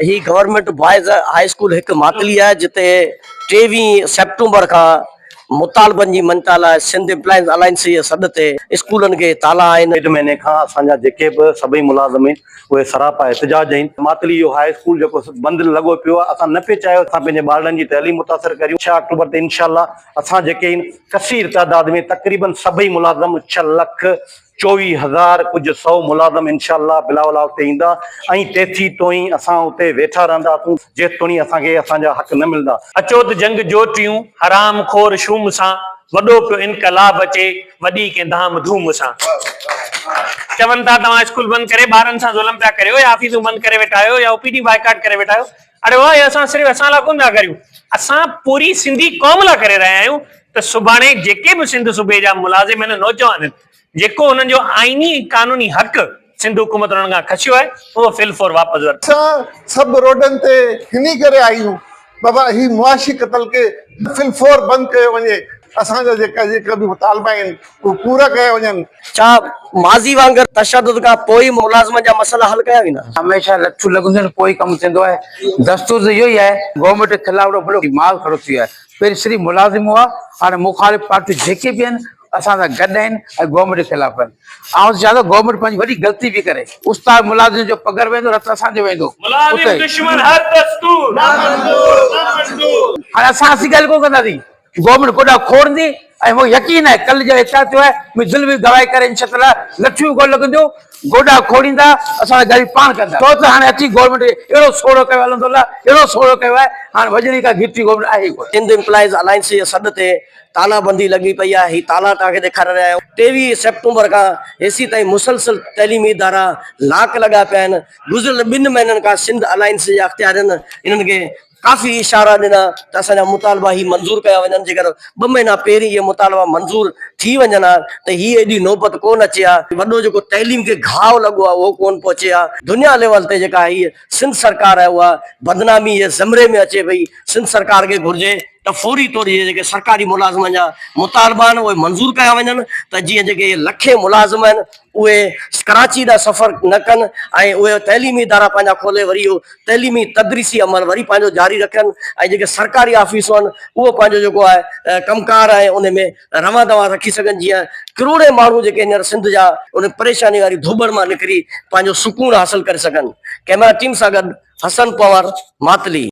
هي government boys high school هڪ ماتلي آهي جتي ٽيويهين سيپٽمبر کان مطالبن جي مڃتا لاء سنڌ امپلائيز الائنس جي سڏ تي اسڪولن کي تالا آهن. ڏيڍ مهيني کان اسان جا جيڪي به سڀئي ملازم آهن اهي سراپا احتجاج آهن. ماتلي جو هاء اسڪول جيڪو بند لڳو پيو آهي اسان نه پئي چاهيو اسان پنهنجي ٻارڙن جي تعليم متاثر ڪريون ڇهه آڪٽوبر تي انشاء الله اسان جيڪي آهن ڪثير تعداد ۾ تقريبن سڀئي ملازم ڇهه لک 24 هزار ڪجهه سئو ملازم انشاء الله بلاول هائوس تي ايندا ۽ تيسين توئين اسان اتي ويٺا رهنداسون جيستوڻي اسان کي اسان جا حق نه ملندا. اچو ته جنگ جوٽيون حرام خور شوم سان، وڏو پيو انقلاب اچي وڏي ڪنهن ڌام ڌوم سان. چون ٿا توهان اسڪول بند ڪري ٻارن سان ظلم پيا ڪريو يا آفيسون بند ڪري ويٺا آهيو يا او پي ڊي بائيڪاٽ ڪري ويٺا آهيو. اڙي واهه اهي اسان صرف اسان لاء ڪونه ٿا ڪريون اسان پوري سنڌي قوم لاء ڪري رهيا آهيون ته سڀاڻي جيڪي به سنڌ صوبي جا ملازم آهن نوجوان آهن جيڪو انهن جو آئيني ۽ قانوني حق سنڌ حڪومت انهن کان کسيو آهي اهو في الفور واپس ورتو. اسان سڀ روڊن تي هني ڪري آيون بابا هي معاشي قتل کي في الفور بند ڪيو وڃي اسان جا جيڪا جيڪا به مطالبا آهن اهي پورا ڪيا وڃن. ڇا ماضي وانگر تشدد کان پوء ئي ملازمن جا مسئلا حل ڪيا ويندا؟ هميشه لٺيون لڳنديون آهن پوء ئي ڪم ٿيندو آهي دستور ته اهو ئي آهي گورنمينٽ جي خلاف وڏو محاذ کڙو ٿي ويو آهي پهرين صرف ملازم هئا هاڻي مخالف پارٽيون جيڪي به آهن اسان سان گڏ آهن ۽ گورنمينٽ جي خلاف آهن آئون ته چوان ٿو گورنمينٽ پنهنجي وڏي غلطي پئي ڪري استاد ملازم جو پگهر ويندو رت اسان جو ويندو ملازم دشمن هر دستور نامنظور نامنظور. هاڻي اسان اسين ڳالهه ڪونه ڪنداسين گورنمينٽ گوڏا کوڙندي ۽ مون کي يقين آهي ڪل جو احتياط ٿيو آهي منهنجي دل به گواهي ڪري انشاء الله لٺيون ڪونه لڳنديون گوڏا کوڙيندا اسان سان ڳالهيون پاڻ ڪندا ڇو ته هاڻي اچي گورنمينٽ اهڙو سوڙهو ڪيو الحمد الله اهڙو سوڙهو ڪيو آهي هاڻي وڄڻي ڪا گهٽي گورنمينٽ آهي ئي ڪونه. سنڌ امپلائيز الائنس جي سڏ تي تالا بندي لڳي پئي آهي هي تالا توهان کي ڏيکاري رهيا آهيون 23 سيپٽمبر کان هيسي تائين مسلسل تعليمي ادارا لاڪ لڳا پيا آهن گذريل ٻن مهينن کان سنڌ الائنس جي اختيارين انهن کي ڪافي اشارا ڏنا ته اسان جا مطالبا هي منظور ڪيا وڃن جيڪر ٻه مهينا پهرين اهي مطالبا منظور ٿي وڃن ها ته هي ايڏي نوبت ڪونه اچي ها وڏو جيڪو تعليم کي گهاء لڳو آهي اهو ڪونه پهچي ها دنيا ليول تي جيڪا هي سنڌ سرڪار آهي اها بدنامي جي زمري ۾ اچي پئي سنڌ سرڪار کي گهرجي ته فوري طور اهي جيڪي سرڪاري ملازمن جا مطالبا آهن اهي منظور ڪيا وڃن ته جيئن جيڪي اهي لکين ملازم آهن اهي ڪراچي ڏانهن سفر نه ڪن ۽ اهي تعليمي ادارا پنهنجا کولي وري اهو تعليمي تدريسي عمل وري پنهنجو جاري رکن ۽ جيڪي سرڪاري آفيسون آهن اهو پنهنجو جيڪو آهي ڪم ڪار آهي ان ۾ روان دوان رکي سگهن جيئن ڪروڙين ماڻهو جيڪي هينئر سنڌ جا ان پريشاني واري ڌوٻڻ مان نڪري پنهنجو سڪون حاصل ڪري سگهن. ڪئميرا ٽيم سان گڏ حسن پنهور، ماتلي.